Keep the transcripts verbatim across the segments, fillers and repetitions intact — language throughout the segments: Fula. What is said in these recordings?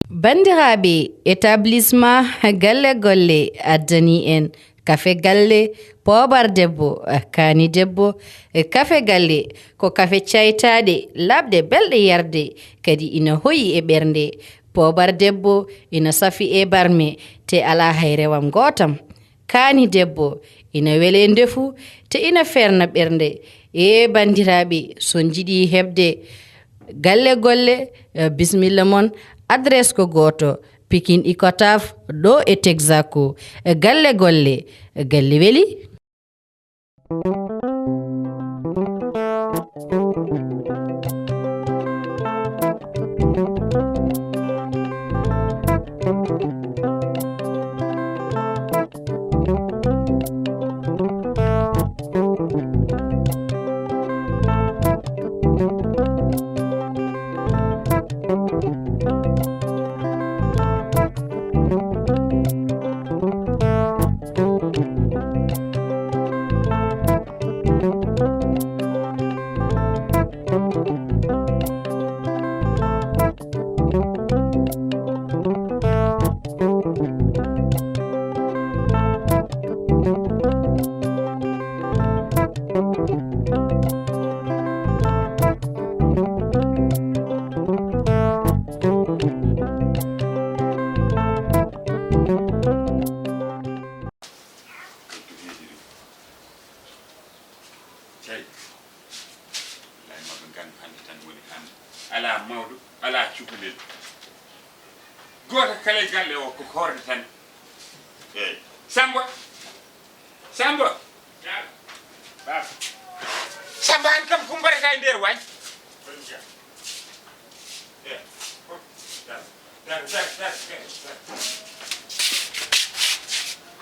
Banndiraaɓe, établissement Galle Golle addani en kafe galle, poobar debbo, kaani debbo. Kafe galle ko kafe caytaaɗe, laaɓɗe, belɗe yarde, kadi ina hoyi e ɓernde. Poobar debbo ina safi e barme, te alaa hay rewam gootam. Kaani debbo ina wele ndefu, te ina feerna ɓernde. E banndiraaɓe, so on njiɗi heɓde Galle Golle, eh, bisimilla mon. Adresse ko gooto, Pikine Icotaf, ɗo e Texaco. Eh, Galle Golle, eh, galle weli. Cey, wallaay, ma ɓe nganndu hannde tan woni hannde. Alaa mawɗo, alaa cukalel. Gooto kala e galle o ko hoorde tan. Eey. Samba! Samba! Baaba. Samba, aan kam ko mbaɗataa e nder waañ?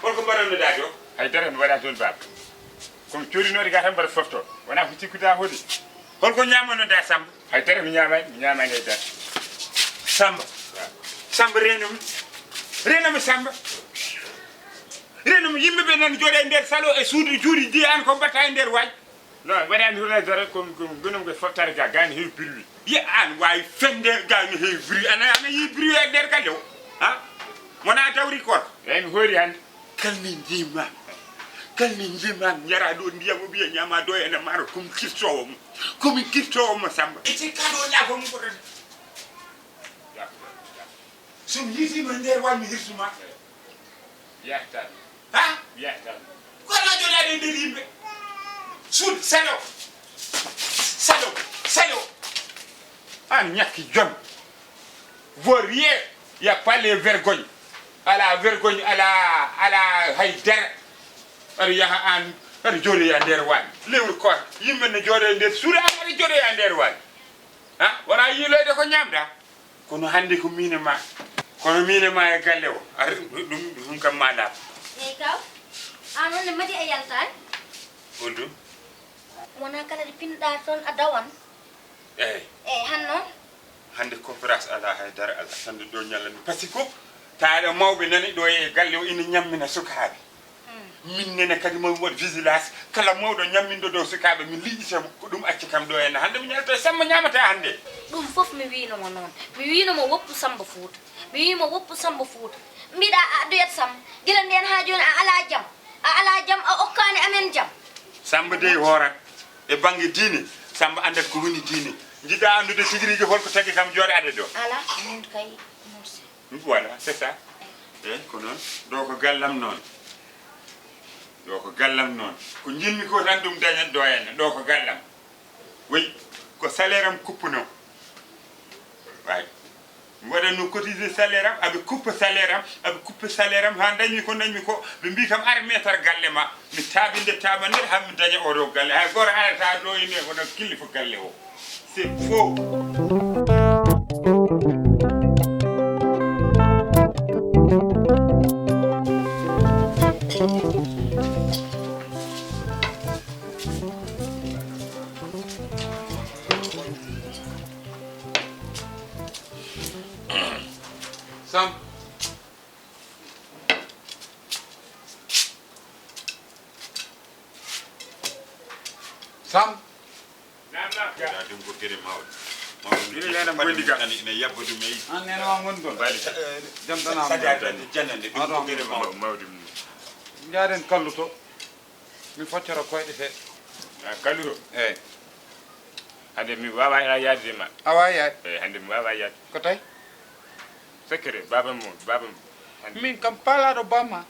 Holko mbaɗannoɗaa ɗo? Hay dara mi waɗa toon, baaba. Ko mi coodinooɗo ga tan mbaɗa softo. Wonaa ko cikkuɗaa hoɗi. Holko ñaamannoɗaa, Samba? Hay dara mi ñaamaani, mi ñaamaani hay dara. Samba. Samba, reenumi. Reenumi, Samba. Reenumi, yimɓe ɓe nan jooɗa e nder salo e suudu juuɗi, di aan ko mbaɗataa e nder waañ? Non, waɗani hula dara ko, ko gonum ko fottare ga gani heewi bruit. Ye aan waawi fende gani heewi bruit. Ana, ana yi bruit e nder galle o. Ha? Wona dawri koor. Eyi, mi hoori hannde. Kalni njiima. Kalni njiima, yara ɗo ndiyam o ɓiya ñaama do ene maaro, ko mi kirtoowo mo. Ko mi kirtoowo mo, Samba. E cikka ɗo ñaafo mum ko ɗon. So mi yiitii ma nder waañ mi hirsu ma. Yahtan. Ha? Yahtan. Ko alaa jooɗaade e nder yimɓe. Suudu, salo. Salo, salo. Aan ñakki jom. Vaut rien. Y a pas les vergognes. Alaa vergogne, alaa, alaa hay dara. Aɗa yaha aan, aɗa jooɗoya nder waañ. Lewru koor, yimɓe ne jooɗo e nder suudu, aan aɗa jooɗoya nder waañ. Ha? Wona yiiloyde ko ñaamɗaa? Kono hannde ko miin e ma. Kono miin e ma e galle o. Ar, ɗum, ɗum kam ma laaɓ. Eey kaw. Aan wonde madi a yaltaani? Holɗum? Wonaa kala ɗo pinnoɗaa toon a dawan. Eey. Eey, han noon? Hannde coopérace alaa hay dara alaa. Hannde ɗo ñalla mi. Parce que tawa mawɓe nani ɗo e galle o ina ñammina sukaaɓe. Min nene kadi mo waɗ vigilance, kala mawɗo ñamminɗo dow sukaaɓe, min liƴƴita mo. Ko ɗum acci kam ɗo henna. Hannde mi ñalta e Samba ñaamata hannde. Ɗum fof mi wiino mo noon. Mi wiino mo woppu Samba Fuuta. Mi wii mo woppu Samba Fuuta. Mbiɗa a addoyat Samba. Gila ndeen haa jooni a alaa jam. A alaa jam, a okkaani amen jam. Samba dey hoorat e bannge diine. Samba anndat ko woni diine. Njiɗɗa anndude tigi rigi holko tagi kam jooɗaade ɗo? Alaa, min kay, merci. Voilà, c'est ça. Eyi, ko noon. Ɗo ko gallam noon. Ɗo ko gallam noon. Ko njiɗmi ko tan ɗum dañat ɗo henna. Ɗo ko gallam. Oui, ko salaire am kuppuno. Waay. Mi waɗatno cotiser salaire am, aɓe kuppa salaire am, aɓe kuppa salaire am, haa dañmi ko dañmi ko. Ɓe mbii kam, "Ar meetar galle ma." Mi taabi nde taabandir haa mi daña oɗo galle. Hay gooto arataa ɗo ine wona kilifa galle o. C'est faux. Sam. Sam. Naam, naam. Yaa ɗum ko geɗe mawɗe. Ina nena mboy diga. Ina yabba ɗum e. An nena ma ngon ɗon. Bali. Jam tan am. Sadi a tan jannande ɗum ko gere mawɗo. Mawɗo mum. Njaaren kalluto. Mi foccora koyɗe seeɗa. A kalluto? Eey. Hannde mi waawaa yaade ma. A waawaa yaade? Eey, hannde mi waawaa yaade. Ko tawi? Secret, baaba mo, baaba mo. Hannde. Min kam paalaaɗo bamma.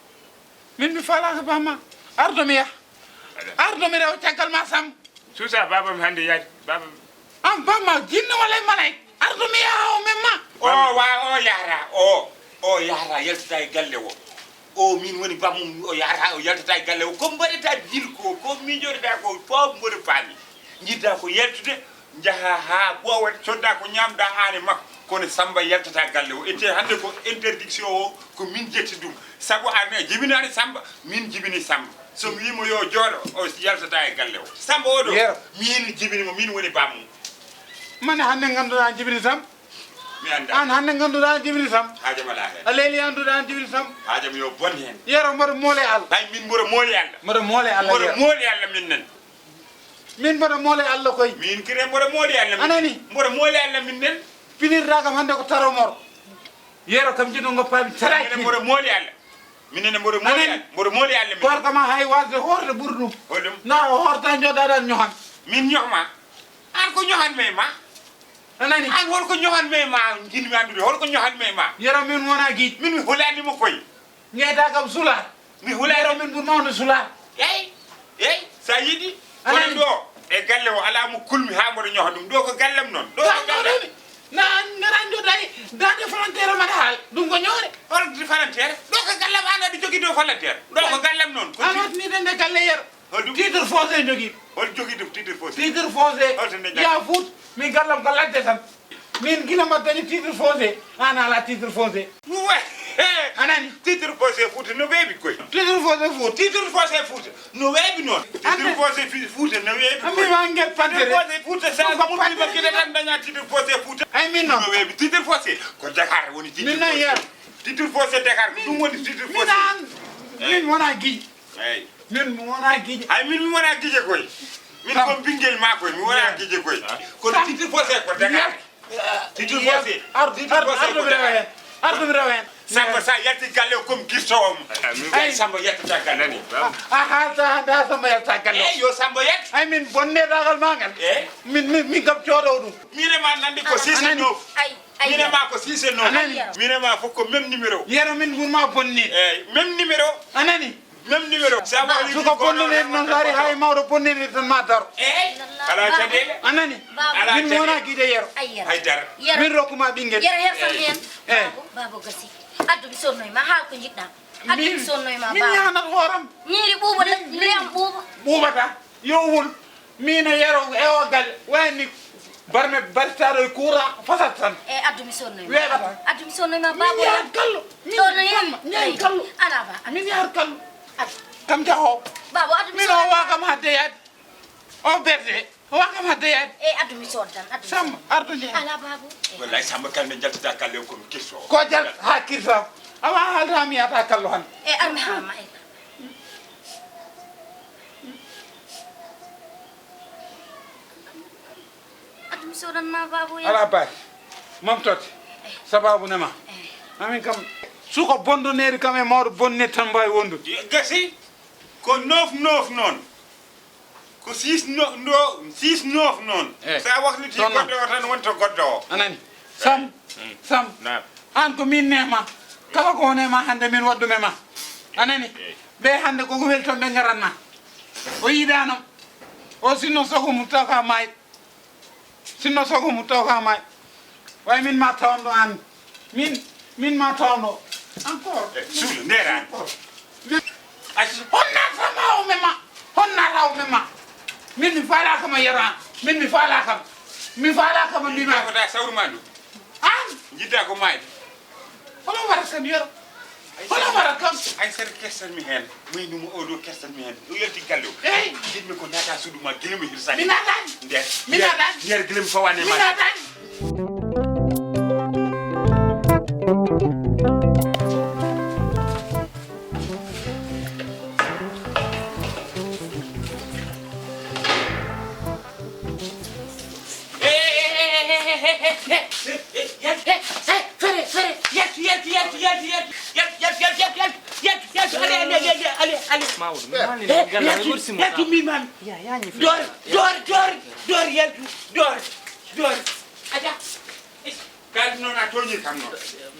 Min mi faalaaka bamma. Ardo mi yaha. Aɗa. Ardo mi rewa caggal ma Sam. Suusa, baaba mi hannde yaade. Baaba mi. An bamma, jinne walla e malayka? Ardo mi yaha o memma. O wa, o yahata, o, o yahata, yaltata e galle o. O min woni bammum, o yahata, o yaltata e galle o. Ko mbaɗata dil ko, ko miijotoɗa ko, fof mboɗo faami. Njiɗɗa ko yaltude, njaha haa ɓoowa, codda ko ñaamɗa aan e makko. Kono Samba yaltata galle o. Ete hannde ko interdiction o, ko min jetti ɗum. Sabu aan a jibinaani Samba, min jibini Samba. So mi wiimo yo jooɗo, o yaltata e galle o. Samba oɗo, Yero. Min jibini mo, min woni bammum. Mane hannde ngannduɗaa an jibini Sam? Mi anndaa. An hannde ngannduɗaa an jibini Sam? Haajam alaa heen. A leeli annduɗaa an jibini Sam? Haajam yo bon heen. Yero mboɗo moole Allah. Hay min mboɗo mooli Allah. Mboɗo moole Allah, mboɗo Yero. Mooli Allah min nen. Min mboɗo moole Allah koy. Min kire mboɗo mooli Allah min. Anani? Mboɗo mooli Allah min nen. Pinirɗaa kam hannde ko taro moro. Yero kam jiɗo ngoppaami taraaki. Minen mboɗo mooli Allah. Minen mboɗo mooli Allah. Mboɗo mooli Allah min. Gorko ma hay wasde hoorde ɓuri ɗum. Holɗum? Na o hoorta jooɗaɗan ñohan. Min ñohma? An ko ñohan me ma? A nani? An holko ñohan me ma? Jinmi anndude holko ñohan me ma? Yero min wona giiƴ. Min mi hulani mo koy. Ngeyda kam sula. Mi hulani. Yero min ɓurma wonde sula. Eyi, eyi, sa yiɗi. A nani? Kono ɗo, e galle o, alaa mo kulmi haa mboɗo ñoha ɗum. Ɗo ko gallam noon. Ɗo ko gallam. Na, na, na, na, na, daande volontaire mbaɗa haal. Ɗum ko ñoore. Hol volontaire? Ɗo ko gallam, an aɗa jogii ɗo volontaire. Ɗo ko gallam noon. Ko a ti- watni ɗen nde galle Yero. Hol ɗum? Titre foncier jogii. Hol jogii ɗum titre foncier? Titre foncier. Hol to nde jogii? Ya Fuuta, min gallam ko ladde tan. Min gila mbaɗ dañi titre foncier, an ala titre foncier. Uwe! A nani? Titre foncier Fuuta no weeɓi koy. Titre foncier Fuuta. Titre foncier Fuuta no weeɓi noon. Titre foncier fi-, Fuuta no weeɓi koy. Ambi ma ngel pantere. Titre foncier Fuuta sa ɗum ko mumtima pantere. Gila tan daña titre foncier Fuuta. Ay min noon. No weeɓi titre foncier. Ko Dakar woni titre foncier. Min noon Yero. Titre foncier Dakar ko ɗum woni titre foncier. Min an, min wona giiƴ. Eyi. Min mi wona giiƴe. Ay, min mi wona giiƴe koy. Min Sam. Kon ɓinngel ma koy, mi wona Sam. Giiƴe koy. Kono Sam. Titre foncier ko Dakar. Titre foncier. Ardu, titre ardu, foncier ardu ko mi rewa Dakar. Heen. Ardu mi rewa heen. Samba sa yalti galle o comme girto o mo. Ay. Samba yaltata galle o. A, a haalta hannde ha Samba yalta galle o. Eyi, yo Samba yaltu. Ay, min bonnedagal ma ngal. Eyi. Min, min, min kam coodowo ɗum. Mine ma nandi ko six et neuf. Ay, ay. Mine ma ko six et neuf. A nani? Mine ma fof ko même numéro. Yero min ɓurma bonneede. Eyi, même numéro. A nani? Même numéro. Sa waɗi suka bonnude noon, so ari hay mawɗo bonnude tan ma daro. Eyi, alaa caɗeele. A nani? Alaa caɗeele. Min wona giiɗe Yero. Ay, Yero. Hay dara. Yero. Min rokkuma ɓinngel. Yero, hersam heen. Eyi. Baabo, baabo gasi. Addu mi sonnoy ma, haal ko njiɗɗa. Addu mi sonnoy ma, min baabo. Ñaanat hooram. Ñiiri ɓuuɓa, le-, leyam ɓuuɓa. Ɓuuɓata. Yo wul. Min e Yero e o galle wayni barme bartaɗo e courant fasat tan. E addu mi sonnoy ma. Weeɓata. Addu mi sonnoy ma, baabo. Min yahat gallo. Ɗo no yeeyi. Min yahat gallo. Ala ba. Min yahat gallo. Kam jaho. Baabo, addu mi sonnoy ma. Min o wa kam hadde yaade. O berde. O wa kam hadde yaade. E addu mi soddan. Addu mi soddan. Samba, ardo jeeya. Ala baabo. Wallahi Samba kala nde jaltata galle o ko mi kirso. Ko jal ha kirso. Awa haalta mi yata gallo han. E armi ha ma e. Addu mi sodanma baabo ya. Ala baay. Mam totte. Sababu ne ma. Amin kam. Suka bondo neri kam e mawɗo bonne tan mbawi wondude. Gasi. Ko nof nof noon. Ko six no, no, six nof noon. Eh. Sa wakliti goɗɗo o tan wonto goɗɗo o. A nani? Sam, Sam, an ko min nema. Kala ko wone ma hannde min waɗɗum e ma. A nani? Ɓe hannde koko welton ɓe ngaran ma. O yiɗano. O sinno sogo mum taw ka maay. Sinno sogo mum taw ka maay. Way min ma tawndo an. Min, min ma tawndo. Encore. Eh, suulo, ndera. Encore. Honna sama o mema. Honna raw mema. Min mi fala kama yara. Min mi fala kam. Mi fala kama mi ma. Ko da sawru mandu. An. Jidda ko may. Hono wara kam yara. Hono wara kam. Ay sar kestan mi hen. Muy numu odo kestan mi hen. O yelti gallo. Ey. Jidmi ko nata sudu ma gilmi hirsani. Mi natan. Nder. Mi natan. Nder gilmi fawane ma. Mi natan. Yaltu, yaltu, yaltu, yaltu, yaltu, yaltu, yaltu, yaltu, yaltu, allez, allez, allez, allez, allez. Mawɗo, mi Eh, haalni eh, ngal yaltu, mi mami. Ya, ya, ñifi. Door, door, door, door, yaltu, door, door. Aja. Kaldi noon a tooñii kam noon.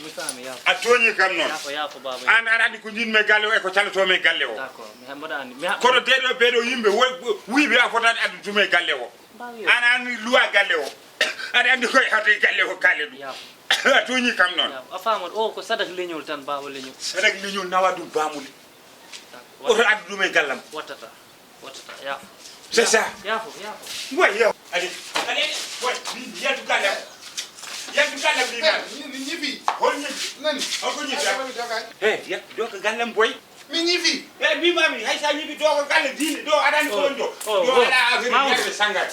Mi faami, yaafo. A tooñii kam noon. Yaafo, yaafo, baaba. Aan aɗa anndi ko njiɗmi e galle o e ko calotoomi e galle o. D'accord, mi ha-, mboɗa anndi. Mi ha-, Kono deeɗo ɓeeɗo yimɓe wo-, wo-, wuyɓe a fotaani addude tuma e galle o. Mbaawi yo. Aan a anndi luwa galle o. Aɗa anndi koye hawde e galle o kaale ɗum. Yaafo. A tooñii kam noon. Yaafo. A faamat, o ko sadak leñol tan, baaba leñol. Sadak leñol nawa ɗum baamule. D'accord. Oto addu ɗum e gallam. Wattata. Wattata, yaafo. C'est ça. Yaafo, yaafo. Boy, yo. Allez, allez, boy, mi yaltu gallam. Yaltu gallam, mi Eh, nani. Ni, ni ñifi. Hol ñifi? Nani? Hol ko ñifi? Ay, mi doga. Eh, ya, doga gallam, boy. Mi ñifi. Eh, mi mami, hay sa ñifi doga galle diine, do aɗa anndi ko woni do. Oh, do oh. Ala affaire Mamadou. Ñande sangar.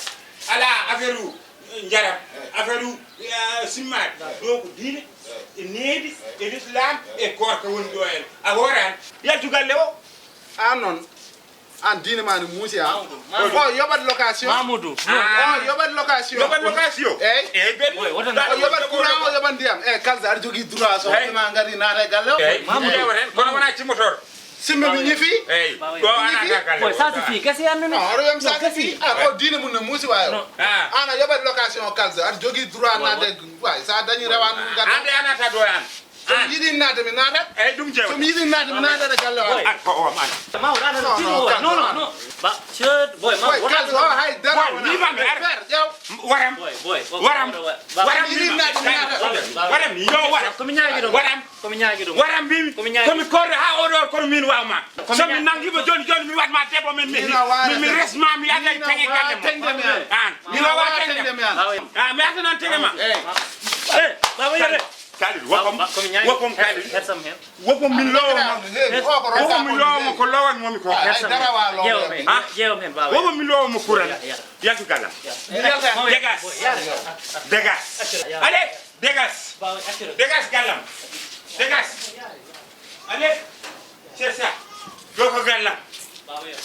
Ala affaire u, eh, njaram. Eh. Affaire u, eh, simmaade. Eh. Do ko diine, eh, e needi, eh, e l'islam, eh, e koorka woni do en. A hooran. Yaltu galle o. Aan noon, aan diine maa ne muusi, aan. Mamadou, Mamadou. O yoɓat location. Mamadou. Ah. O yoɓat location. Yoɓat location? Eey. Eey, ben. Oy, woto na- O yoɓat courant, o yoɓat ndiyam. Eey, Kalsa, aɗa jogii droit so Eey. Hoɗde ma ngari naata e galle o. Eey. Mamadou. Ƴeewaten, kono wonaa cimmotoor. Simmi mi ñifi. Eey. Mamadou. Ɗo Mi ñifi. Anata galle Oy, o. Sa suffit, gasi an nani. Non, oɗo wiyam sa suffit. Ah, o diine mum ne muusi wayo. Non. Ah. An a yoɓat location o Kalsa, aɗa jogii droit naatde. Way, sa dañi rewan mum gadda. An de anata ɗo an. So mi yiɗi naatde, mi naatat. Eey, ɗum jeewte. So mi yiɗi naatde, mi naatat e galle o. Boy. An ko o, an. Mawɗo, an, non, non, non, non. Ba, ceed, boy, mawɗo, boy, wota Kalsa o hay dara wona. Ni ma mi ar. Fer, ƴeew. Waram. Boy, boy, boy, waram. Waram. Waram. Waram. Waram. Yo waram. Ko mi ñaagi ɗum. Waram. Ko mi ñaagi ɗum. Waram mbimi. Ko mi ñaagi. Ko mi korre ha oɗo kono min wawma. Ko mi So mi ñaagi. Nangi mo joni joni mi watma debbo men mi. Mina wara Min mi teng- resma mi aday Mina tenge wara galle mo. Tengde mi an. An. Mi Mina wawa wara tengde tengde mi an. Ah, mi ata nan tengde ma. Eey. Eh, baba yere. Kalidou, woppam, ba-, ko mi ñaagi. Woppam Kalidou. Hersam hen. Woppam min lowo mo. Hey, o ko Woppam min lowo mo ko lowan mo mi ko. Ay, dara wa lowo. Ƴeew men. Ha? Ƴeew men, baba. Woppam min lowo mo kuran. Ya, ya. Yaltu galam. Ya. Mi yalta. Degas. Ya. Degas. Ya. Allez, degas. Baba, acciro. Degas galam. Degas. Allez, c'est ça. Ɗo ko galam. Baba, ya.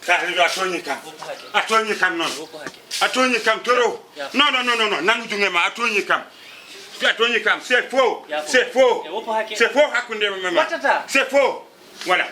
Kalidou, a tooñi kam. Woppu hakke. A tooñi kam noon. Woppu hakke. A tooñi kam trop. Ya. Non, non, non, non, non. Nangu junge ma, a tooñi kam. A tooñi kam. C'est faux. Ya, c'est faux. E woppu hakke. C'est faux hakkunde ma. Wattata. C'est faux. Voilà.